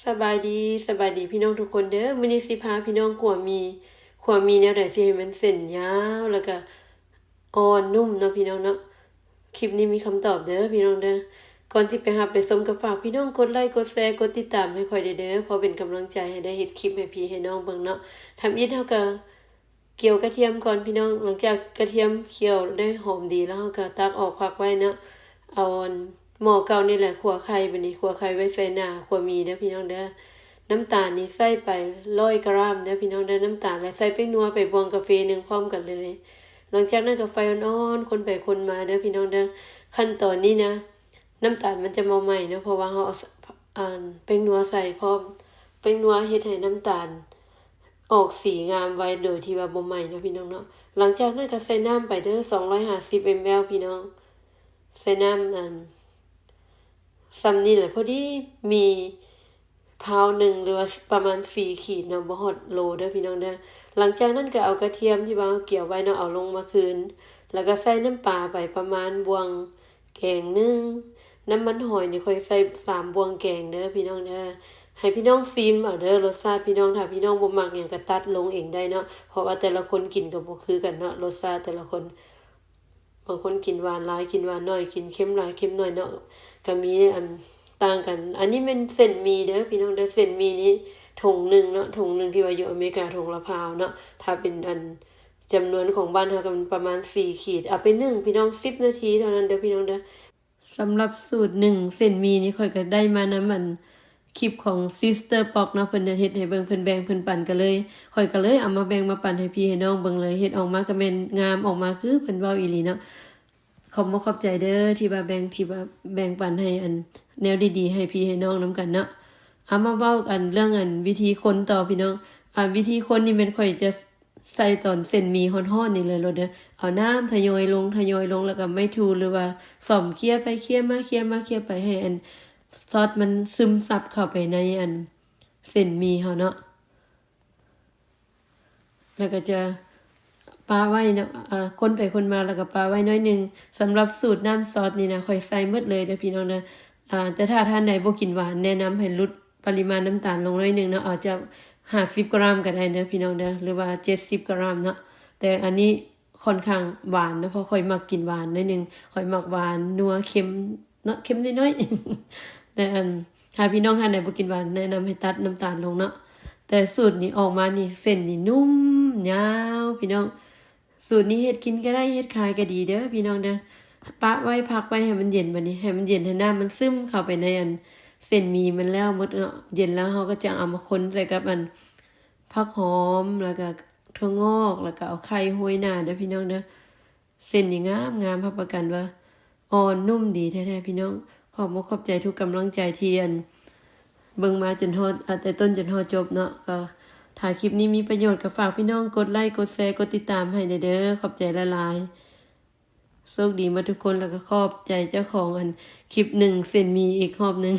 ສະບາຍດີ ສະບາຍດີພີ່ນ້ອງທຸກຄົນເດີ. ມື້ນີ້ຊິພາພີ່ນ້ອງຂົ້ວໝີ່ ຂົ້ວໝີ່ແນວໃດຊິໃຫ້ມັນເສັ້ນຍາວ ແລ້ວກະອ່ອນນຸ້ມເນາະພີ່ນ້ອງເນາະ. ຄລິບນີ້ມີຄຳຕອບເດີພີ່ນ້ອງເດີ. ກ່ອນຊິໄປຮັບໄປຊົມ ກໍຝາກພີ່ນ້ອງກົດໄລ ກົດແຊ ກົດຕິດຕາມໃຫ້ຂ້ອຍແດ່ເດີ ເພື່ອເປັນກຳລັງໃຈໃຫ້ໄດ້ເຮັດຄລິບໃຫ້ພີ່ໃຫ້ນ້ອງເບິ່ງເນາະ. ທຳອິດເຮົາກໍ ກ່ຽວກະທຽມກ່ອນພີ່ນ້ອງ. ຫຼັງຈາກກະທຽມຂຽວໄດ້ຫອມດີແລ້ວ ເຮົາກໍຕັກອອກພັກໄວ້ເນາະ. ເອົາໝໍ້ເກົ່ານີ້ແຫຼະຂົ້ວໄຂ່. ບາດນີ້ຂົ້ວໄຂ່ໄວ້ໃສ່ໜ້າຂົ້ວໝີ່ເດີພີ່ນ້ອງເດີ. ນ້ຳຕານນີ້ໃສ່ໄປຮ້ອຍກຣາມເດີພີ່ນ້ອງເດີ ນ້ຳຕານ ແລະໃສ່ແປ້ງນົວໄປບ່ວງກາເຟໜຶ່ງພ້ອມກັນເລີຍ. ຫຼັງຈາກນັ້ນກໍໄຟອ່ອນໆ ຄົນໄປຄົນມາເດີພີ່ນ້ອງເດີ. ຂັ້ນຕອນນີ້ນະ ນ້ຳຕານມັນຈະບໍ່ໄໝ້ເນາະ ເພາະວ່າເຮົາເອົາ ອັນ ແປ້ງນົວໃສ່ພ້ອມ. ແປ້ງນົວເຮັດໃຫ້ນ້ຳຕານອອກສີງາມໄວໂດຍທີ່ວ່າບໍ່ໄໝ້ເນາະພີ່ນ້ອງເນາະ. ຫຼັງຈາກນັ້ນກໍໃສ່ນ້ຳໄປເດີ ສອງຮ້ອຍຫ້າສິບ ml ພີ່ນ້ອງ. ໃສ່ນ້ຳ ອັນ ສ່ຳນີ້ແຫຼະ ພໍດີໝີ່ພາວໜຶ່ງ ຫຼືວ່າປະມານສີ່ຂີດເນາະ ບໍ່ຮອດໂລເດີພີ່ນ້ອງເດີ. ຫຼັງຈາກນັ້ນກໍເອົາກະທຽມທີ່ວ່າເຮົາກຽວໄວ້ເນາະ ເອົາລົງມາຄືນ ແລ້ວກໍໃສ່ນ້ຳປາໄປປະມານບ່ວງ ແກງໜຶ່ງ. ນ້ຳມັນຫອຍນີ້ຂ້ອຍໃສ່ສາມບ່ວງແກງເດີພີ່ນ້ອງເດີ. ໃຫ້ພີ່ນ້ອງຊີມເອົາເດີລົດຊາດພີ່ນ້ອງ. ຖ້າພີ່ນ້ອງບໍ່ມັກຫຍັງກໍຕັດລົງເອງໄດ້ເນາະ ເພາະວ່າແຕ່ລະຄົນກິນກໍບໍ່ຄືກັນເນາະ ລົດຊາດແຕ່ລະຄົນ. ບາງຄົນກິນຫວານຫຼາຍ ກິນຫວານໜ້ອຍ ກິນເຄັມຫຼາຍເຄັມໜ້ອຍເນາະ ກໍມີອັນຕ່າງກັນ. ອັນນີ້ແມ່ນເສັ້ນໝີ່ເດີພີ່ນ້ອງເດີ. ເສັ້ນໝີ່ນີ້ຖົງໜຶ່ງເນາະ ຖົງໜຶ່ງທີ່ວ່າຢູ່ອາເມລິກາ ຖົງລະພາວເນາະ. ຖ້າເປັນອັນ ຈຳນວນຂອງບ້ານເຮົາກໍປະມານສີ່ຂີດ. ເອົາໄປໜຶ້ງພີ່ນ້ອງ ສິບນາທີເທົ່ານັ້ນເດີພີ່ນ້ອງເດີ. ສຳລັບສູດໜຶ້ງເສັ້ນໝີ່ນີ້ ຂ້ອຍກໍໄດ້ມານຳອັນຄລິບຂອງ Sister Pok ເນາະ ເພິ່ນເຮັດໃຫ້ເບິ່ງ ເພິ່ນແບ່ງເພິ່ນປັນ ກໍເລີຍ ຂ້ອຍກໍເລີຍເອົາມາແບ່ງມາປັນໃຫ້ພີ່ໃຫ້ນ້ອງເບິ່ງເລີຍ. ເຮັດອອກມາກໍແມ່ນງາມ ອອກມາຄືເພິ່ນເວົ້າອີ່ຫຼີເນາະ. ຂອບອົກຂອບໃຈເດີທີ່ວ່າແບ່ງ ທີ່ວ່າແບ່ງປັນໃຫ້ອັນແນວດີໆໃຫ້ພີ່ໃຫ້ນ້ອງນຳກັນເນາະ. ເອົາມາເວົ້າອັນເລື່ອງອັນວິທີຄົນຕໍ່ພີ່ນ້ອງ. ອາ ວິທີຄົນນີ້ແມ່ນຂ້ອຍຈະໃສ່ຕອນເສັ້ນໝີ່ຮ້ອນໆນີ້ເລີຍໂລດເດີ. ເອົານ້ຳທະຍອຍລົງ ທະຍອຍລົງ ແລ້ວກໍໄມ້ຖູ ຫຼືວ່າສ້ອມເຄຍໄປເຄຍມາ ເຄຍມາເຄຍໄປ ໃຫ້ອັນຊອດມັນຊຶມຊັບເຂົ້າໄປໃນອັນເສັ້ນໝີ່ເຮົາເນາະ. ແລ້ວກໍຈະປະໄວ້ເນາະ ອາ ຄົນໄປຄົນມາ ແລ້ວກໍປະໄວ້ໜ້ອຍໜຶ່ງ. ສຳລັບສູດນ້ຳຊອດນີ້ນະ ຂ້ອຍໃສ່ໝົດເລີຍເດີພີ່ນ້ອງເດີ. ອາ ແຕ່ຖ້າທ່ານໃດບໍ່ກິນຫວານ ແນະນຳໃຫ້ຫຼຸດປະລິມານນ້ຳຕານລົງໜ້ອຍໜຶ່ງເນາະ ອາດຈະຫ້າສິບກຣາມກໍໄດ້ເດີພີ່ນ້ອງເດີ ຫຼືວ່າເຈັດສິບກຣາມເນາະ. ແຕ່ອັນນີ້ຂ້ອນຂ້າງຫວານເນາະ ເພາະຂ້ອຍມັກກິນຫວານໜ້ອຍໜຶ່ງ ຂ້ອຍມັກຫວານນົວເຄັມເນາະ ເຄັມນ້ອຍໆ. ແຕ່ອັນ ຖ້າພີ່ນ້ອງທ່ານໃດບໍ່ກິນຫວານ ແນະນຳໃຫ້ຕັດນ້ຳຕານລົງເນາະ. ແຕ່ສູດນີ້ອອກມານີ້ ເສັ້ນນີ້ນຸ້ມຍາວພີ່ນ້ອງ. ສູດນີ້ເຮັດກິນກໍໄດ້ ເຮັດຂາຍກໍດີເດີພີ່ນ້ອງເດີ. ປະໄວ້ ພັກໄວ້ໃຫ້ມັນເຢັນ ບາດນີ້ໃຫ້ມັນເຢັນ ໃຫ້ນ້ຳມັນຊຶມເຂົ້າໄປໃນອັນເສັ້ນໝີ່ມັນແລ້ວໝົດເນາະ. ເຢັນແລ້ວເຮົາກໍຈະເອົາມາຄົນໃສ່ກັບອັນຜັກຫອມ ແລ້ວກໍຖົ່ວງອກ ແລ້ວກໍເອົາໄຂ່ໂຮຍໜ້າເດີພີ່ນ້ອງເດີ. ເສັ້ນນີ້ງາມໆ ຮັບປະກັນວ່າອ່ອນນຸ້ມດີແທ້ໆພີ່ນ້ອງ. ຂອບອົກຂອບໃຈທຸກກຳລັງໃຈທີ່ອັນເບິ່ງມາຈົນຮອດ ອາ ແຕ່ຕົ້ນຈົນຮອດຈົບເນາະ. ກໍຖ້າຄລິບນີ້ມີປະໂຫຍດ ກໍຝາກພີ່ນ້ອງກົດໄລ ກົດແຊ ກົດຕິດຕາມໃຫ້ແດ່ເດີ. ຂອບໃຈຫຼາຍໆ. ໂຊກດີໝົດທຸກຄົນ ແລ້ວກໍຂອບໃຈເຈົ້າຂອງອັນຄລິບໜຶ້ງເສັ້ນໝີ່ອີກຮອບໜຶ່ງ.